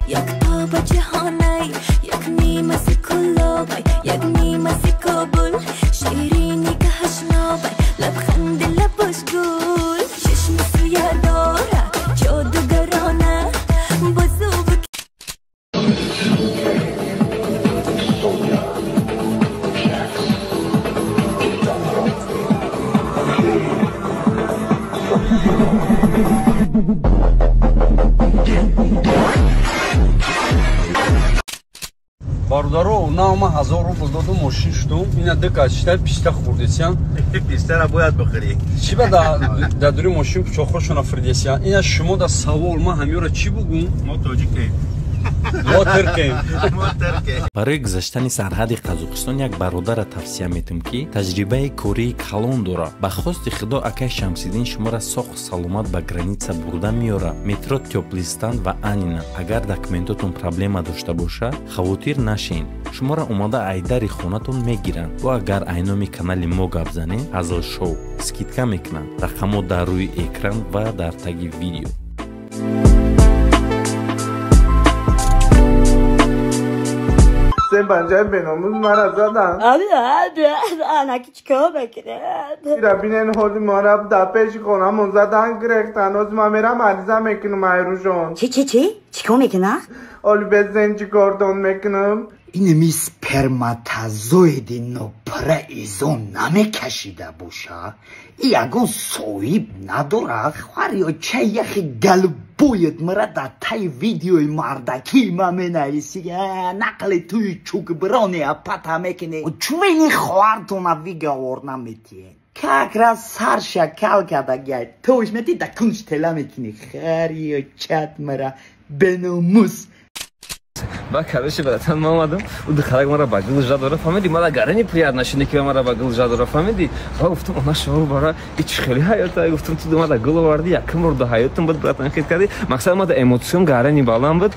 Як ҷаҳонай, як нимаси Кӯлобай, як нимаси Кобул, ширини каҳашнобай, лабханди лабош гул, чашми сӯя дора ҷодугарона, бозуву. Бародаро, на ма 1000 рубл додум, мошин шудум. Ина дика читай писта хӯрдесиян. Пистара бояд бихӯрӣ. Чӣ ба дар дури мошин пучохошона фирдесиян? Ина шумо да савол, ман ҳамёра чӣ бугум? Мо тоҷикем. Мо туркем. Мо туркем. Барои гузаштани сарҳади Қазоқистон як бародарро тавсия метам, ки таҷрибаи кории калон дорад. Ба хости Худо, акай Шамсиддин шуморо соғ саломат ба граница бурда меорад. Метро Тёплый Стан ва Анина. Агар документотон проблема дошта бошад, хавотир нашен. Шуморо омада айдари хонатон мегиранд. Бо агар айноми канали мо гап занед, Азл Шоу скидка мекунанд. Рақамҳо дар рӯи экран ва дар таги видео. Се панҷаи беномуз мара задан. Анаки чикор мекунад? Ира бинен, ҳози мара дар пеши хонамон задан гирехтан. Ҳози ман мерам ариза мекунам айрӯшон. Чи, чи, чи? Чикор мекунад? Оли безен чӣ кордон мекунам? Инами сперматозоиди нопара изо намекашида боша, и ягон соҳиб надора. Хвариё, чай яхи галбоят мара дар таи видеои мардакӣ ма менависӣ, нақли туи чукбирони апата мекунӣ. Чувени хоҳартона виговор наметиҳен? Как раз сарша кал када гай тош мети да кунш тела мекунӣ. Хариё чат мара беномус. Ба короче, братан, ман омадам, ӯ духтарак мара ба гул жадора, фаҳмиди? Мара гарани приятно шуди, ки мара ба гул жадора, фаҳмиди? Ва гуфтам, она шумо бара ич хеле ҳаёта. Гуфтам, ту мара гул оварди, якум бор да ҳаётам буд, братан, хит кардӣ. Мақсад мада эмоциям гарани баланд буд.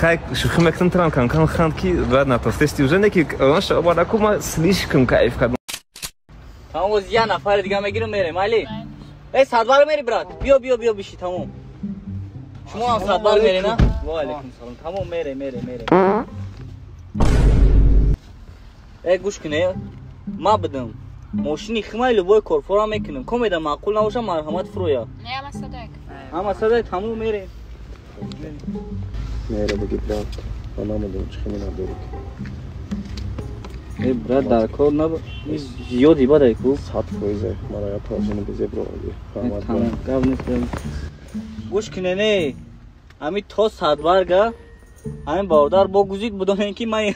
Хай, шӯхӣ мекунам, трам кам кам ханд, ки брат натостести уже не, ки она шумо бара ку ма слишком кайф кардам. Тамом, боз я нафари дига мегирам, мерем, али. Эй, садбар мери, брат. Биё, биё, биё, биши, тамом. Шумо ҳам садбар мере, на? Ва алайкум салом. Тамом, мере, мере, мере. Э, гӯш куне. Ма бидам. Мошини химай любой корфора мекунам. Комеда маъқул набоша, марҳамат фуроя. Не, ҳама садак. Ҳама садак, тамом, мере. Мере, буги, брат. Ман намедонам чӣ хеле надорӣ. Э, брат, дар кор наб зиёди бадай ку. 100%. Мара я положение безебро оварди. Раҳмат. Тамом, гап нест. Гӯш куне, не. Ами то садбарга ҳамин бародар бо гузид будонем, ки ман.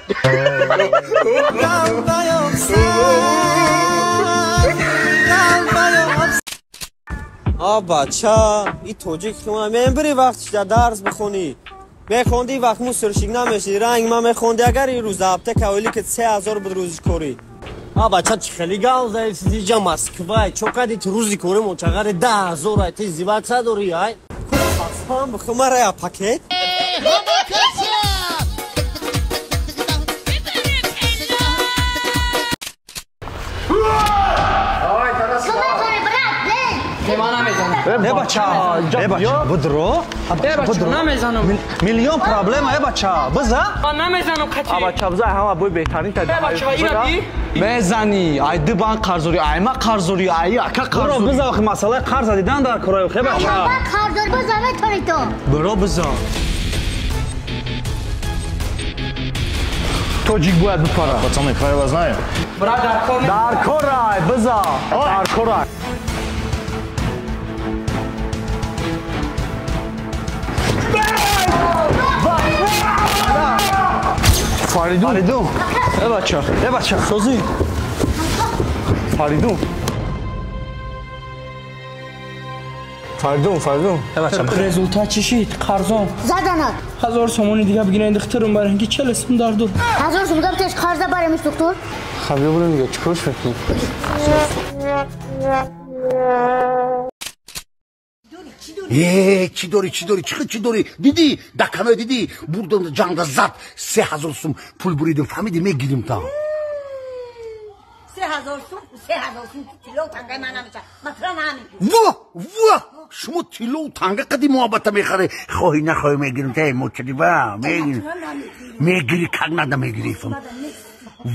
А бача, и тоҷик хона мембири, вақт дар дарс бихонӣ. Мехонди, вақт мусорщик намешди. Ранг ма мехонди, агар ин рӯз аптека оили ки 3000 буд рӯзи корӣ. А бача, чӣ хеле гав зади, сиди ҷа Москва, чо кади ту рӯзи корӣ мочағари 10 000 ай, ти зиватса дорӣ ай? Қасам бихӯ, мара я пакет. Э бача, э бача, будро, будро. Намезанам. Миллион проблема, э бача, биза. Ман намезанам қати. А бача, биза, ҳама бой беҳтарин та. Э бача, ина би? Мезани, ай ду банк қарздорӣ, ай ма қарздорӣ, ай ака қарздорӣ. Бро, биза, охи масъалаи қарза дидан дар кораи, э бача. Ай қарздор биза метавонӣ ту. Бро, биза. Тоҷик бояд бипара. Пацаны, правила знаем. Брат, дар кор. Дар корай, биза. Дар корай. Фаридун. Фаридун. Э бача, э бача, созӣ. Фаридун. Фаридун, Фаридун. Э бача. Результат чӣ шид? Қарзон. Заданат. 1000 сомони дига бигирен, духтарам, барин ки 40 сум дар дур. 1000 сум гап қарза баремиш, доктор. Хаб, бирем дига, чӣ корш мекунӣ? Э, чӣ дорӣ, чӣ дорӣ, чӣ чӣ дорӣ? Дидӣ, даканой дидӣ, бурдам ҷанга зад, 3000 сум пул буридим, фаҳмидӣ, мегирим та. 3000 2000 сум, 3000 сум тилло тангаи ман намеша. Ман тура намегирам. Во, во, шумо тилло танга қади муҳаббата мехаре. Хоҳӣ нахоҳӣ мегирам, та мочадиба, мегирам. Мегири, как надо мегири.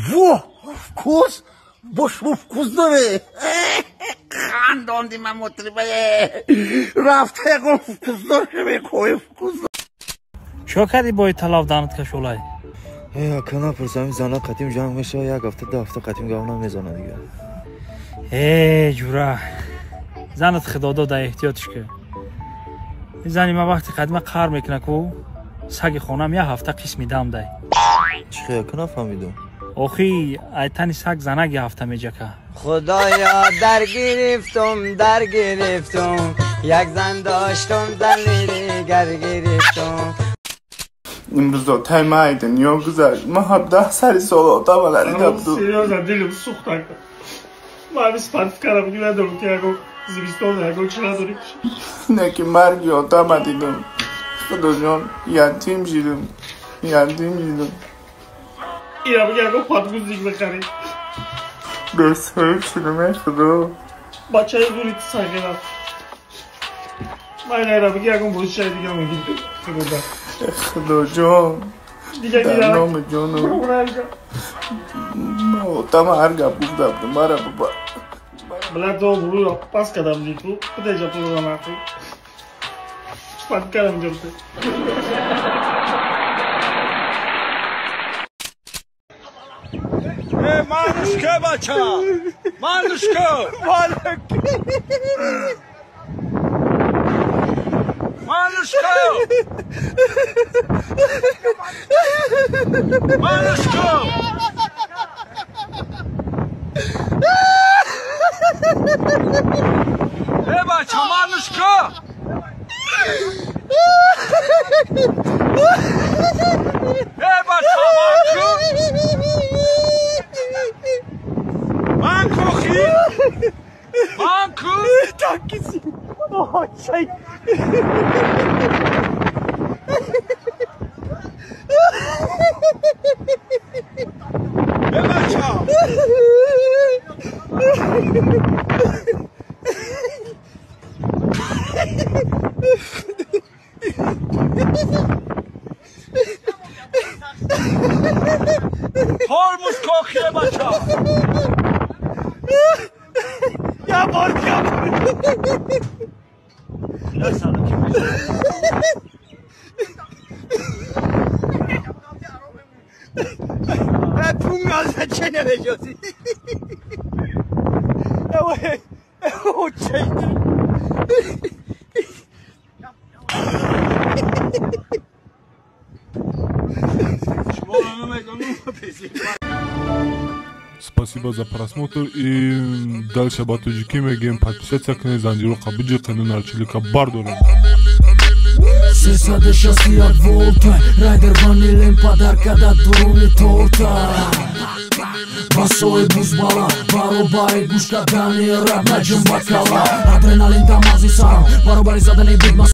Во, вкус, бо шумо вкус доре. Хандонди ман мутриба. Рафта ягон вкус дор мехоҳӣ вкус. Чо кардӣ бо талаб данат кашолай? Э, ака напурсам, зана қатим ҷанг мешава, як ҳафта, ду ҳафта қатим гап намезана дигар. Э, ҷура. Занат худо да эҳтиётш ки. Зани ма вақти қадима қар мекуна ку, саги хонам як ҳафта қисми дам дай. Чӣ хел, ака нафаҳмидум. Охи, айтани саг занак як ҳафта меҷака. Худоё, дар гирифтум, дар гирифтум, як зан доштум, зани дигар гирифтум. Имрӯз дотай ман ай дунё гузашт. Ман 17 сари сол одама надида будум. Серьёзно, дилам сӯхт ака. Ман ҳамин спортивкара буги надорам ки ягон зимистон ягон чи надорем. Не ки марги одама дидум. Худоҷон, ятим шидум. Ятим шидум. Ира буги ягон подгузник бихарем. Бесоиб шидум, эй худо. Бачаи зури ту сагирам. Ман ира буги ягон бозичаи дига мегирем. Худо. Худоҷон, дар номи ҷону ман одама ҳар гап гуфта будум, мара баба. Бля, то буруро пас кардам дику, бидеҷа пулро нақи. Спаткарам ҷурте. Э, манушка, бача! Манушка! Манушка! Манушка! Э, бача, манушка! Э, бача, манку! Манку, хи! Манку! Такиси! Чай! Э, бача! Тормоз кохи, бача! Я бор, я бор! Спасибо за просмотр и дальше ба тоҷикӣ мегӯем подписаться кунед, занҷиро биҷиқену нарчилика бардорем. 361 волта райдер ванилен подарка да дуруни торта басои бузбала баробари гӯш кардани раб наҷум ба кала адреналин дамази сарам баробари задани бигма.